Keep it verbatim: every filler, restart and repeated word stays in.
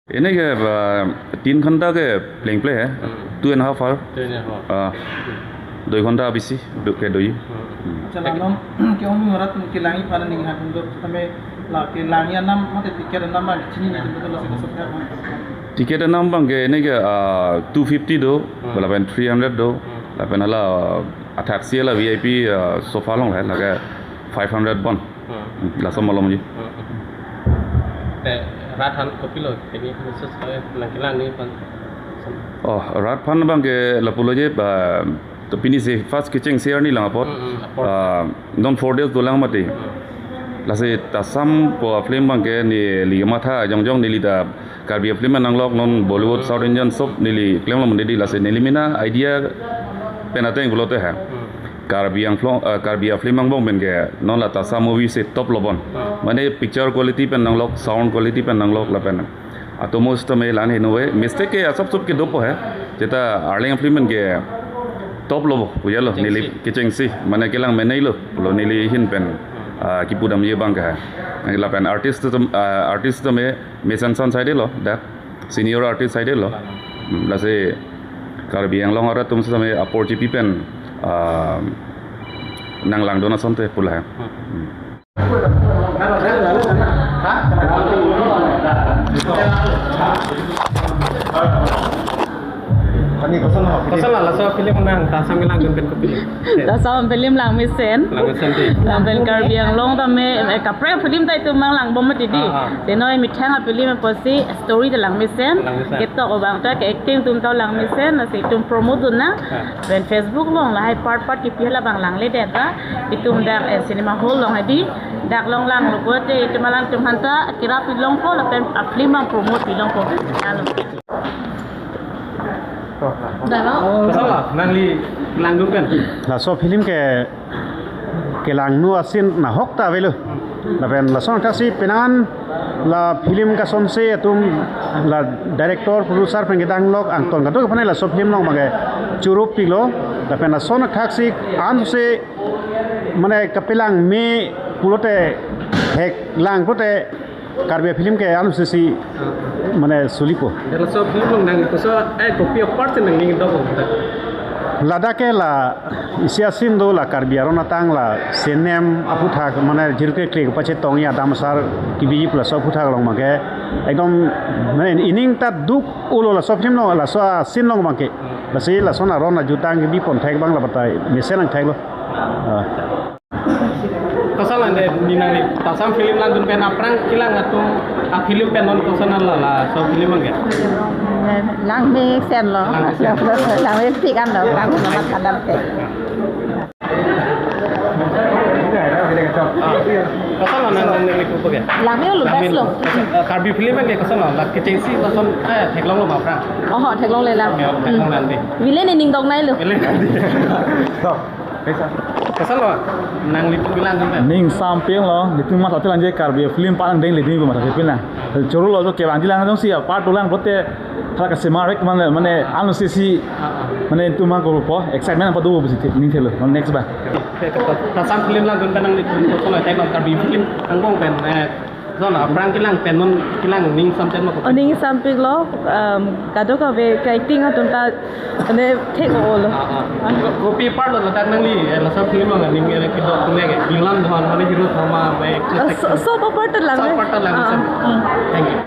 Ini ke, uh, tin ghanta ke pleng pleng hai, hmm, two and a half hour. Two and a half hour. Uh, dui ghanta bisi do ke dui. Hmm. Hmm. Acha, la non ke-ong arat kelangji aphan ning ha dun do kami la kelangji anam mate ticket anam abang chinine dun do la seta seta. Ticket anam abang ke ini ke, uh, two fifty do, hmm, lapen three hundred do, hmm, lapen hala, uh, athaksi la V I P, uh, sofa along la, lake five hundred bon. Hmm. Hmm, laso malomji. Hmm. Te rat aphan kopilo, kini khusus kali nangkelang ni aphan. Oh, rat aphan abang ke lapulo je, ba, to pini si first kechengsi arni lang apot. Hmm, hmm, apot. Ah, non four days dolang mati. Hmm. Lasi Tassam pu afilm abang ke neli matha jongjong neli ta Karbi afilm nanglok non Bollywood, hmm, South Indian sob neli klemlo mandi di, lasi neli mena idea pen ateng pulote ha. Hmm. Karbi Anglong, eh, Karbi afilm angbong pen ke non la Tassam movie si top lo bon. Hmm. Mane picture quality pen nanglok, sound quality pen nanglok lapen atomo sitame la-an heno ve. Mistake ke asap sop ke dopo hai. Seta Arleng afilm pen ke top lo bo, puya lo, kechengsi, neli kechengsi. Mane kelang menei lo, pulo neli ahin pen, ah, kipudamji abang ke hai. Lapen artist atum, ah, artist atum mesen san saidelo, dak senior artist saidelo. Hmm, lasi Karbi Anglong arat atum sitame apor chipi pen, ah, nanglangdun asonte pu la. Hmm. Koson la laso film nang Tassam kelangdun pen kopilo? Tassam film langmesen. Langmesen ti. Lapen Karbi Anglong tame, eh, kaprek film ta itum abang langbom mati di. Ah, ah. Te noi methang afilm apotsi story ta langmesen. Langmesen. Ketok abang ta ke-acting atum ta langmesen, lasi itum promote dun nang. Ah. Pen Facebook along lahai part part kipi hala abang langledet ba. Itum dak, eh, cinema hall along hadi. Dak along langlo pulote itum alangtum aphanta kerap pilongpo lapen afilm abang promote pilongpo. Lalo. Dah, no? Koson la nangli langdun pen? Laso film ke kelangno a-scene nahok ta avelo. Lapen lason athaksi penang la film kasonse atum la director, producer pen kedam lok angton kadokave aphan laso film along abang ke churupiklo. Lapen lason athaksi ansi mane kapelang me pulote hek lang pulote Karbi film ke ansi si mane sulipo. Laso film along nang koson, eh, kopi apart si nangning do ko. Ladak ke la isi a-scene do la Karbi aron atang la senem aphuthak mane jirke klik pachetongji adam asar kebiji pu laso aphuthak along abang ke ekdom mane ining ta duk ulo laso film along laso a-scene along abang ke. Lasi lason aron ajutang kebi ponthek abang la batai mesen nangtheklo. Ah. Koson la ne, ne nangli Tassam film langdun pen aphrang kelang atum afilm pen non koson la laso film abang ke? Langmesenlo. Langmesen. Langmepik anlo, langmemat kadam te. Ah. Koson la nang, nangli kupo ke? Langme-olo, langme best lo. Eh, Karbi film abang ke koson la, la kechengsi lason, eh, theklonglo ma aphrang? Oho, theklongle lang. Ya, theklong lang di. Villain ining dok nailo. Villain di. Koson lo, nanglitum kelang kan? Ning samping lo, nelitum matha theklongji Karbi film palang deng leading pu matha thepin na. Choro lo jo kevangji lang jongsi apart dolang pulote hala kasemarek mane, mane ansi si mane itum abang kopo excitement apa do pusi ning thelo. Next ba. Tassam film langdun pen nanglitum koson lo theklong Karbi film angbong pen, eh, Zona, aphrang kelang pen non kelang ning samten ma ko? Oh, ning sampiklo, um, kadokave ka-acting atum ta, ane, thek-olo. Ah, ah. Ko-, kopi part lo ladak nangli, eh, laso film along ning, eh, kedo atum ke, villain atum mane hero atum ma, eh, actress, ah, so, actor. So, so part ta lang, sob eh, part ta lang, ah, ah, sam. Hmm. Thank you.